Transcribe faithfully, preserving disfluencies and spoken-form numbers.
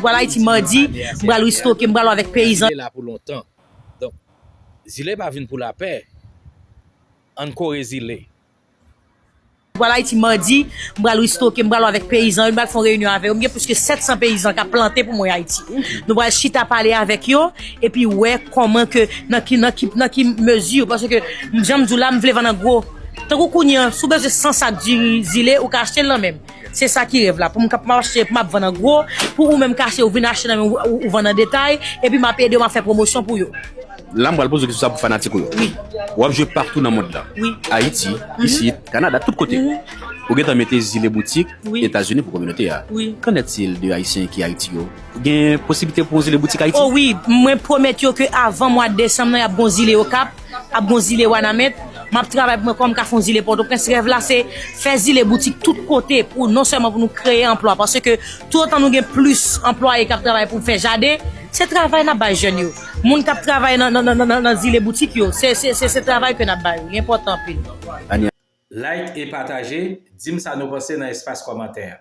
M pral Ayiti madi, m pral restoke, m pral avèk peyizan. Zile la pou lontan. Donk, zile pa vin pou lapè. Ann kore zile. M pral Ayiti madi, m pral restoke, m pral avèk peyizan yo, m pral fè yon reyinyon avè yo. M gen plis ke sèt san peyizan k ap plante pou mwen Ayiti. Nou pral chita pale avèk yo, epi wè kòman ke, nan ki, nan ki, nan ki mezi, paske, jan m di w la, m vle vann an gwo. Tankou kounye a, si w bezwen san sak diri zile, ou ka achte l nan men m. Se sa ki rèv la. Pou m ka, pou m ap achte, pou m ap vann an gwo, pou ou menm ka achte, ou vin achte nan men m, ou, ou, ou vann an detay, epi m ap ede w, m ap fè pwomosyon pou yo. La, m pral poze w kesyon sa pou fanatik ou yo. Wi. W ap jwe patou nan mond lan. Wi. Ayiti, isit, Kanada, tout kote. Ou gentan mete zile boutik Etazini pou kominote a. Wi. Qu'en est-il de Ayisyen ki Ayiti yo? Gen posiblite pou yon zile boutik Ayiti? O wi, mwen pwomèt yo ke avan mwa desanm nan, y ap gon zile Okap, ap gon zile Wanament. M ap travay pou mwen kòman m ka fè yon zile Pòtoprens. Rèv la se fè zile boutik tout kote pou non sèlman pou nou kreye anplwa, paske toutotan nou gen plis anplwaye k ap travay pou fè jaden, se travay n ap bay jèn yo. Moun k ap travay nan, nan, nan, nan, nan zile boutik yo, se, se, se, se travay ke n ap ba yo. Li enpòtan anpil. Like e pataje, di m sa nou panse nan espas kòmantè a.